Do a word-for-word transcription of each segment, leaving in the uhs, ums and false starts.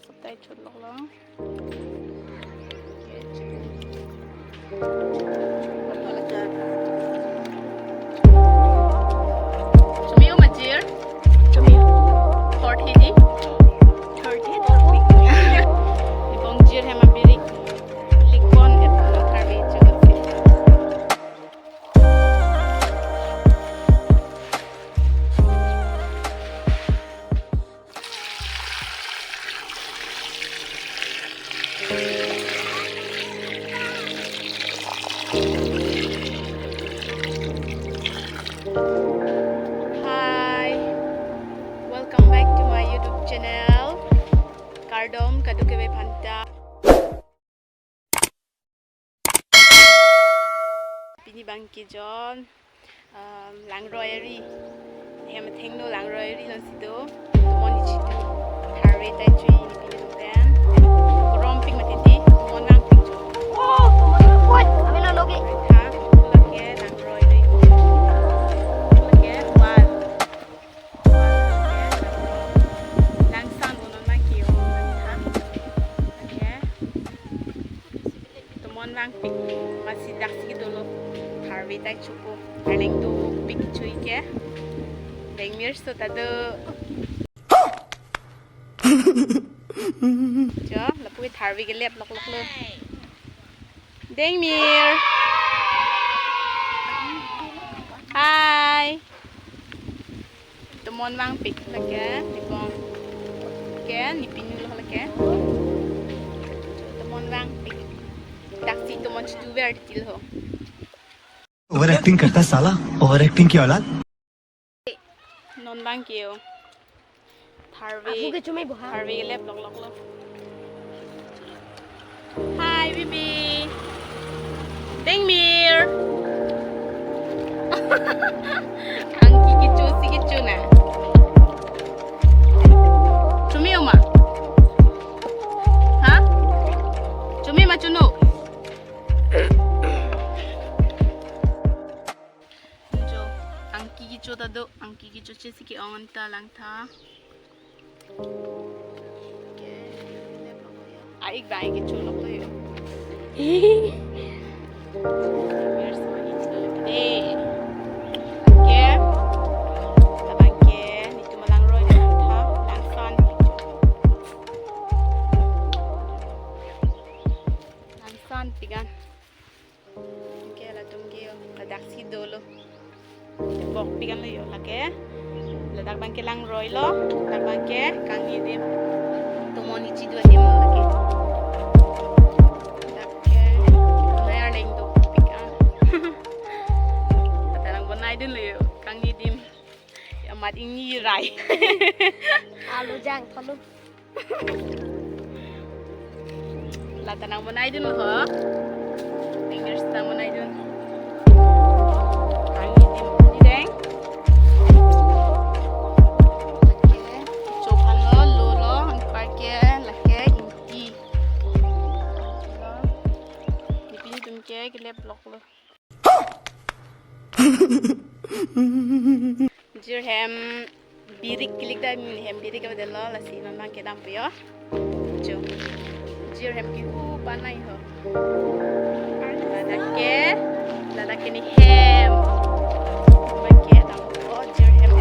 Subtitle lok long. Chumi-o ma, Jir? Chumi-o. Thirty di? Thirty, thirty. Nibong Jir hem abirik likpon et tharve chot si. Hi, welcome back to my YouTube channel. Kardom kadokave aphanta. Pini bang ke jon, um, langroi ari. Hem athengno langroi ari along si do. Tomon ichitu tharve tai chui ni pini dong den. Korom pik mati di, tomon vangpik jo. Oh, tomon vangpik. Amen lo logi. Tha, lake langroi ari. Lake wal. Langsan unon ma kio, tha. Okay. Tomon vangpik, masi daksi dolo. Tharve tai chupo. Arleng dopik chui ke. Dengmir so ta do. Jo, lapu tharve kelep lok lok lo. Dengmir. Hi. Tomon vangpik lake, nibong. Ke, ni pinu lo lake. Tomon vangpik. Daksi tomon chitu ver til ho. Over acting करता है साला, over acting की औलाद। Non bang kio. Tharve. Abu ke chumi boha. Tharve kelep lok lok lo. Hi, baby. Dengmir. Angki kecho si kecho na. Chumi-o ma? Ha? Chumi ma chunu? Jo, angki kecho ta do, angki kecho che si ke-ong ta lang tha. Ke, lep lok lo yo. A-ik bang kecho lok lo yo. Here's my intro. Dei. Ke. Labang ke, netum alangroi lang tha, langsan. Langsan pik an. Ke latum ke yo, ladak si dolo. Bok pik an lo yo, lake. Ladak bang ke langroi lo, ladak bang ke kangni adim. Tomon ichi do adim lo lake. Ladak ke, nai arleng dopik an. Ladak lang bonai dun lo yo, kangni adim. Amat ingni rai. Alu jang, alu. Lata nang bonai dun ho. English ta bonai dun. Kangni adim deng. Lake. Chophan lo, lo lo, anpar ke, lake, ingti. Lo. Ni pini atum ke, kelep lok lo. Jirhem birik kilik dam, hem birik apa delo, lasi non bang ke dampo yo. Jo. Jirhem ke hu panai ho. Ladak ke, ladak ke ni hem. Bang ke dampo jirhem.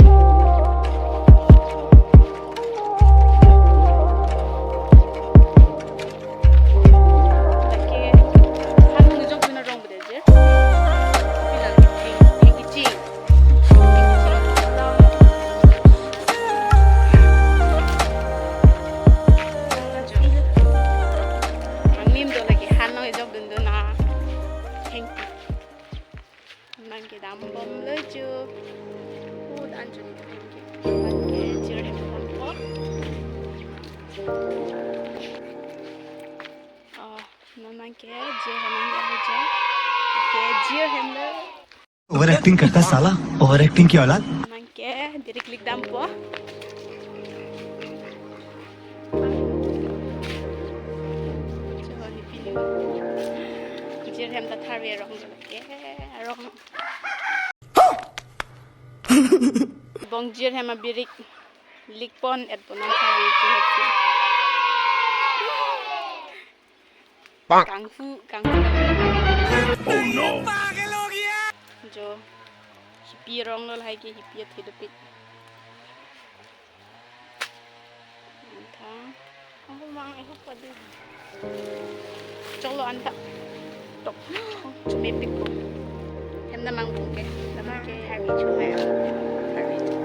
Lake, han nung jok juna rong bede je. Pila lake, heng, heng kiching. Heng kiching. Ajo. Angnim do lake, han nung jok dun dun na. Heng. Bang ke dam bom lo jo. Ud anjun bang ke. Bang ke jirhem bom ko. Oh, non bang ke jirhem lo jo. Ke jirhem lo. Over acting करता है साला, over acting की औलाद। Bang ke, diri klik dampo. Jo, ni pini. Jirhem ta tharve rong ke, rong. Bong jirhem abirik likpon et bonan tharve chehek si. Kung fu, kung fu. Oh no! Jo, hipi arong lo lahai ke, hipi athe dopik. Anta. Ako mang, ako pwede. Choklo anta. Tok. Chumipik ko. Hem na mang bungke. Namang ke. Harbi chumai. Harbi chumai.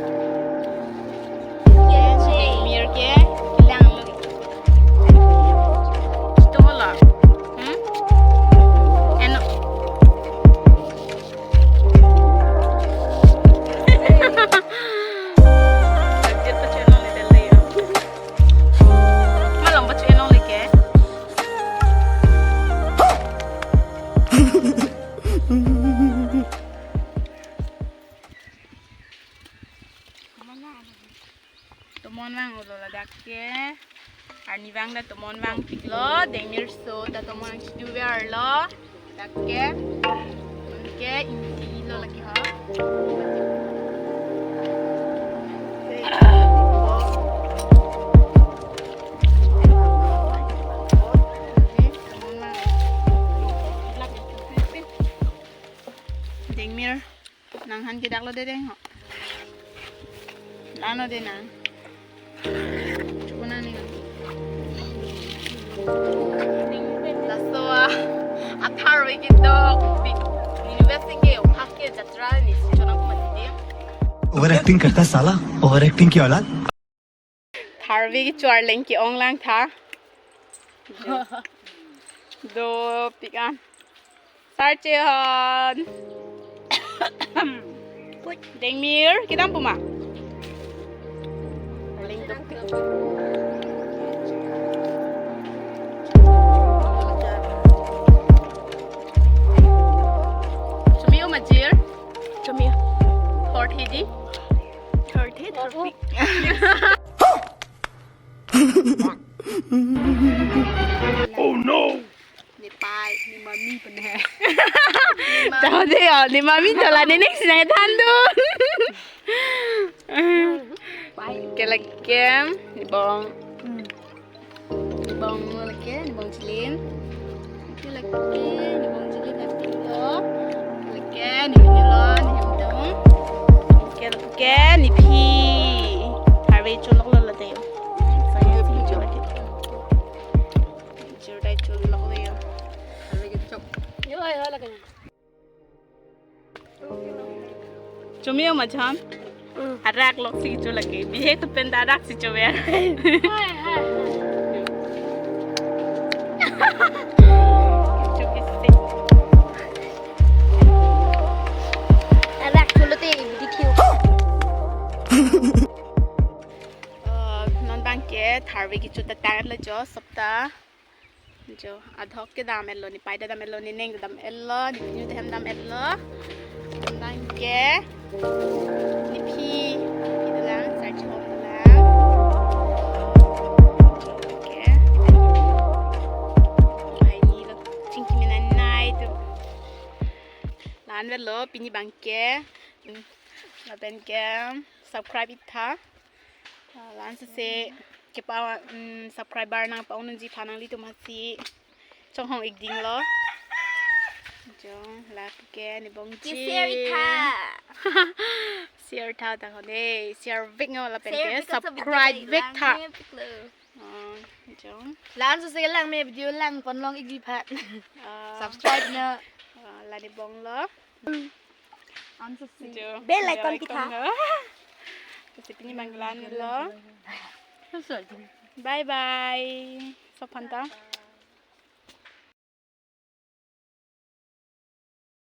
Mir ke. Lang lo. Ito mo lo. Hmm? Eno. Tomon vang-olo ladak ke. Arnivang ta tomon vangpiklo, dengmir so ta tomon nangchidu verlo. Ladak ke. Ke ingti lo lake ha. Dengmir. Nang han ke dak lo de deng ho. Lano de nang. Chukuna ni. Laso a. Atharve ke dok. Big. University ke ophak ke jatra ni si chonang kuma de. Over acting करता है साला, over acting की औलाद। Tharve kecho arleng ke-ong lang tha. Dopik an. Sarche hon. Dengmir, kedam pu ma? Arleng dopik. Chumi o majir? Chumi. Thorthi di? Thorthi, thorthi. Oh no! Ne pai, ne mami pen he. Tahu de ya, ne mami tola ne next na thandun. Pai. Ke lake, ne bong. Ne bong lake, ne bong chilin. Ke lake, ne bong chilin na pilo. Ke lake, ne pilo, ne hem dong. Ke lake, ne phi. Harve cholok lo late yo. Saya phi cholok ke. Jurdai chulok le yo. Yo, yo, lake. Chumi o majhan. Arak lok si chulok ke. Bihek tu pen arak si chuver. Hai, hai. Chuki si. Arak chulote bidi thiu. Eh, non bang ke tharve kecho ta tang lo jo sapta. Jo, adhok ke dam-etlo, ne pai ta dam-etlo, ne neng ta dam-etlo, ne pinu ta hem dam-etlo. Dam ke, ne phi, phi ta lang, sar chom ta lang. Jo, ke. Ai ni lo, chingki menanai tu. Lan-etlo, pini bang ke. Lapen ke, subscribe ik tha. Ah, la-an sese kepa, mm, subscriber nangpa-ong nangji aphan nanglitum aphansi chonghong ik ding lo. Jo, lake ne bong ke ji. Share ik tha. Share tha ta hone, share vek ngo lapen ke subscribe vek tha. Oh, jo. La-an sese lang me video lang pon long ikji aphan. Ah. Subscribe na. Ah, la ne bong lo. Answer si. Jo. Bell icon kita. Bell icon lo. Kasi pini manglan lo. Bye bye. Sophanta.